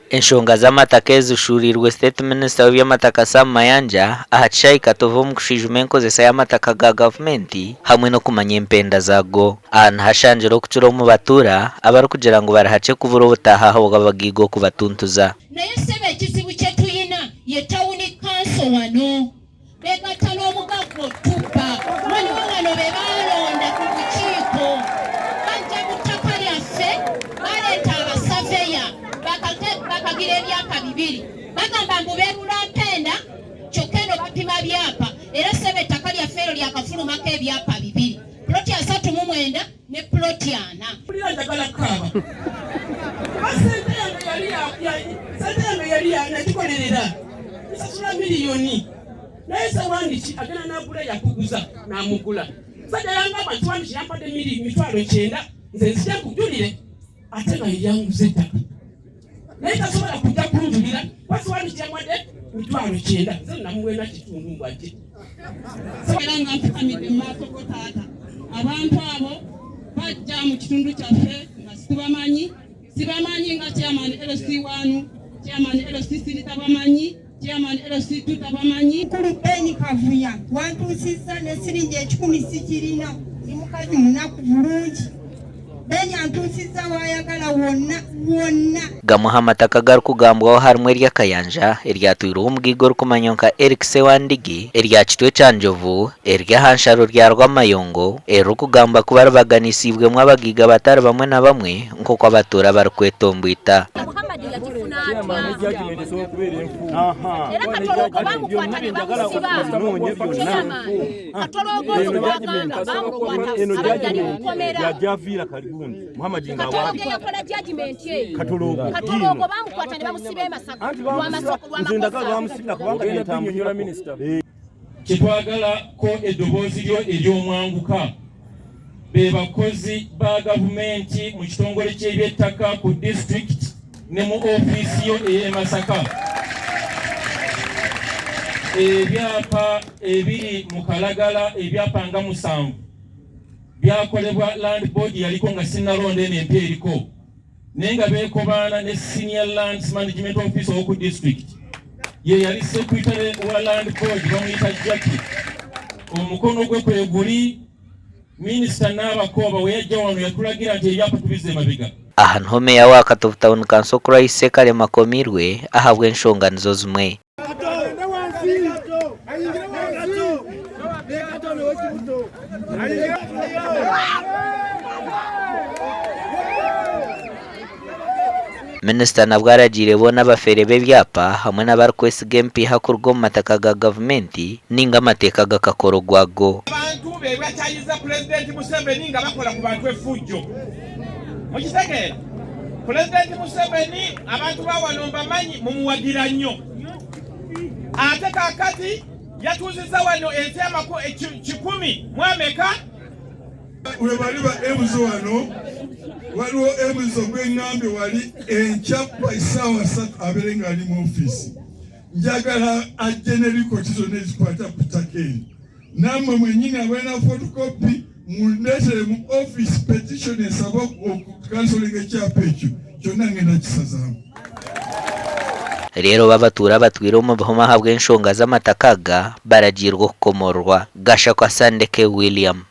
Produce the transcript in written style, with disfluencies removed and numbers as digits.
Enshonga z'amataka ezi zishuuriirwe State Minister w'eby'amataka Sam Mayanja aha kishaayi Katovu omu kushwijuma enkozesa y'amataka ga gavumenti hamwe n'okumanya empenda zaago. Aha nihashangire okukira omu batuura abarikugira ngu bari hakye kubura obutaaha ahabw'abagaiga okubatuntuza. Naye ssebo ekizibu kyetuyina ye town council wano begatta n'omugagga otubba waliwo wano bebaalonda ku bukiiko bajja mu ttaka lyaffe baleeta abasaveya bakagira ebyapa bibiri bagamba mbu berula mpenda kyokka eno bapima byapa era ssebo ettaka lyaffe eryo lyakafulumako ebyapa bibiri ploti 39 ne ploti ana. Mpulira njagala kukaaba kuba sente yange yali sente yange yali nagikolerera nsasula miliyoni naye sewandiki agenda nagula yakuguza namugula sajja yangamba nti wandiki yampadde 90,000 nze nzija nkujulire ate nga yeyanguza ettaka naye tasobola kujja kunjulira kuba sewandiki yamuwadde 90,000 nze namuwena kitundu mbwajje. Era nga nfukamidde mu maaso go taata, abantu abo bajja mu kitundu kyaffe nga situbamanyi, sibamanyi nga chairman LC1, chairman LC3 tabamanyi, chairman LC2 tabamanyi. Mukulu Ben Kavuya wantuusizza ne siringi 100 sikirina, ndi mukazi munaku bulungi. Ben antuusizza w'ayagala wonna wonna. Gamwe aha mataka agarikugambwaho harimu erya Kayanja, eryatwirweho omugaiga orikumanywa nka Eric Ssewandigi, erya Kitwekyanjovu, eriri aha nsharo rya Rwamayongo, eririkugambwa kuba ribaganisiibwemu abagaiga batari bamwe na bamwe nk'oku abatuura barikwetomboita. Muhammad yakifuna atya? Era Katoloogo bamukwata ne bamusiba. Chairman, Katoloogo oyo gwagamba bamukwata abadde ali mu kkomera. Katoloogo eyakola judgment eyo. Katoloogo bamukwata ne bamusiba e Masaka lwa makosa. Kyetwagala ko eddoboozi lyo ery'omwanguka be bakozi ba gavumenti mu kitongole ky'ebyettaka ku disitulikiti ne mu ofiisi yo ey'e Masaka. Ebyapa ebiri mu Kalagala ebyapa nga 7 byakolebwa Land Board yaliko nga sinnalonda eno empya eriko, naye nga beekobaana ne Senior Lands Management Officer ow'oku disitulikiti ye yali secretary wa Land Board bamuyita Jackie, omukono gwe kwe guli. Minisita Nabakooba we yajja wano yatulagira nti ebyapa tubizze emabega. Aha niho Meeya wa Katovu Town Council Christ Ssekalema akomiirwe ahabw'enshonga nizo zimwe. Minisita nabwo aragiire boona abafeere b'ebyapa hamwe n'abarikwesiga empiiha kuruga omu mataka ga gavumenti ninga amateeka gakakora ogwago. Abantu be bakyayiza Pulezidenti Museveni nga bakola ku bantu effujjo. Mukitegeera? Pulezidenti Museveni abantu ba wano mbamanyi mumuwagira nnyo. Ate kaakati yatuuzizza wano ensi 100 mu ameka. Webali ba ebuzo wano, waliwo ebuzo gwengambye wali enkya essaawa 3 abeere ng'ali mu ofiisi. Njagala ajje ne rikooti zonna ezikwata ku ttaka eryo. Nammwe mwennyini abalina photocopy mundeetere mu ofiisi petition esaba okukansolinga ekyapa ekyo kyonna ngenda kisazaamu. Reero abatuura abatwire omu bihome ahabw'enshonga z'amataka aga baragiirwe okukomororwa. Gashakwa Sandeke William.